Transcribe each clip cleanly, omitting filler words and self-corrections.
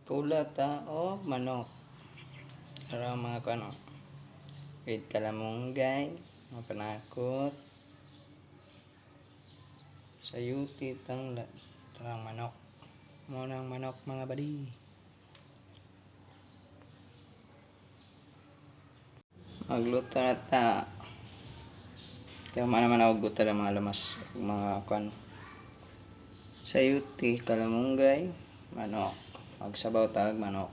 Magtula ta og manok. Ara mga kuno. With kalamunggay, mga panakot. Sayuti tang tarang manok. Mao nang manok, mga badi. Magluto na ta. Kaya man naman ako guta ng mga lamas, mga kuan. Sayuti, kalamunggay, manok. Magsabaw tag manok.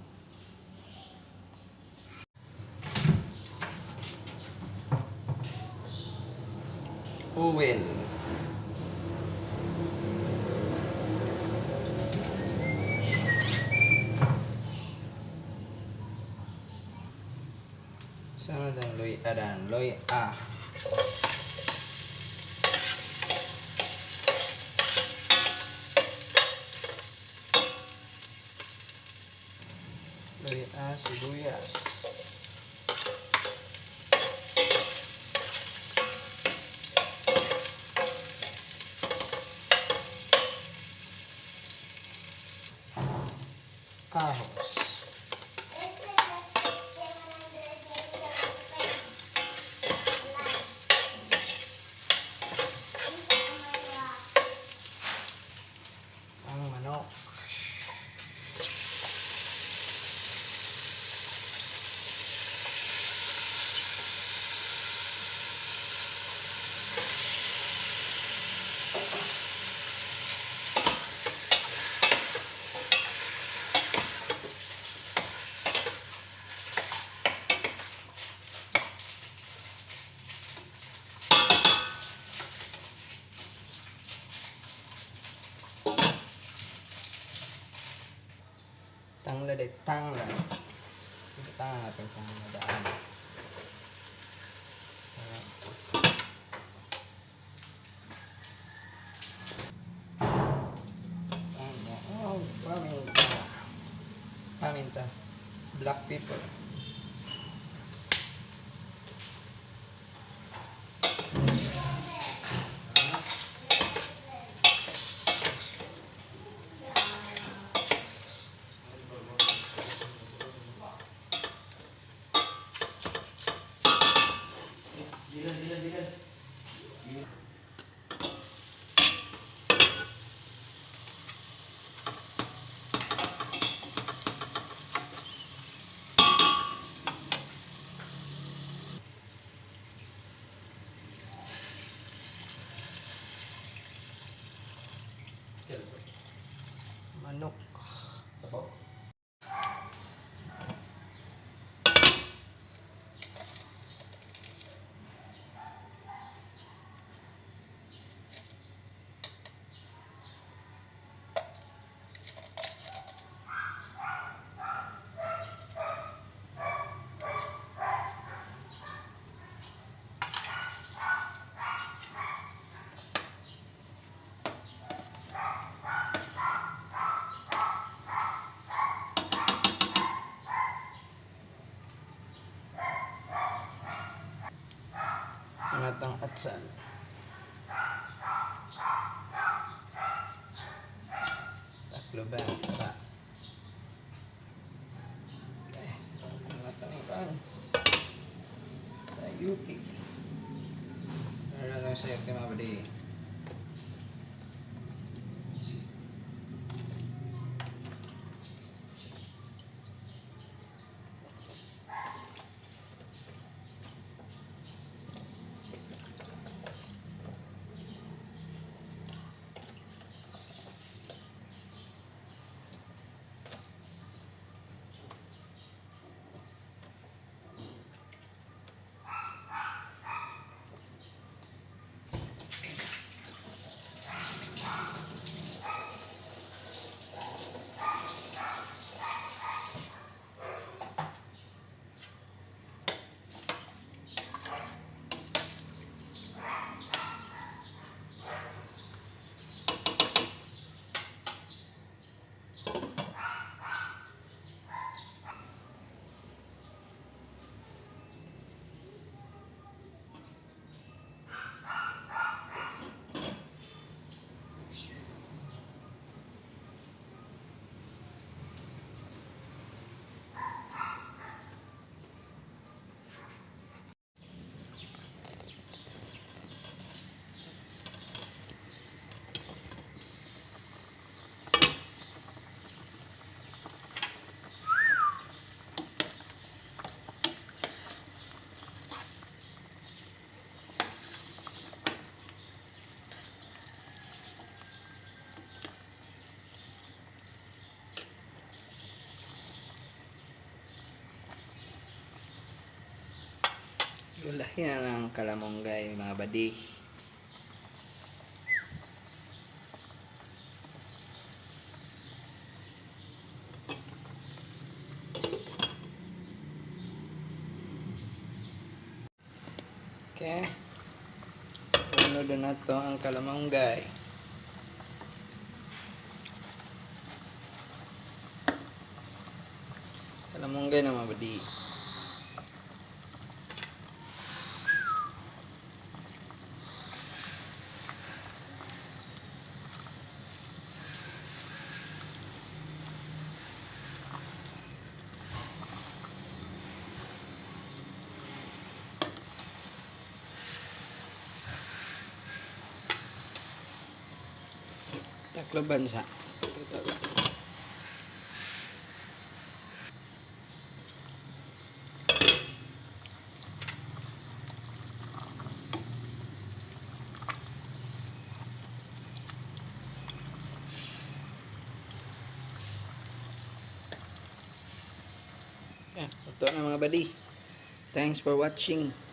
Oil. Sana dan loy adan loy ah. Loy ah, sibuyas. Ahos. Ang manok. Tangla de tangla. Tangla natin kung madaan. Ayan. Tangla. Oh, paminta. Paminta. Black pepper. Manok. Sabaw. Ano tong atsal? Tacloban sa. Okay. Ano tong iban? Sa UK. Ano lang sa UK, mga buddy? Gulahin na ng kalamunggay, mga buddy. Okay. Unod na to ang kalamunggay. Kalamunggay na, mga buddy. Tacloban sa. Total. Yeah, ito na, mga buddy. Thanks for watching.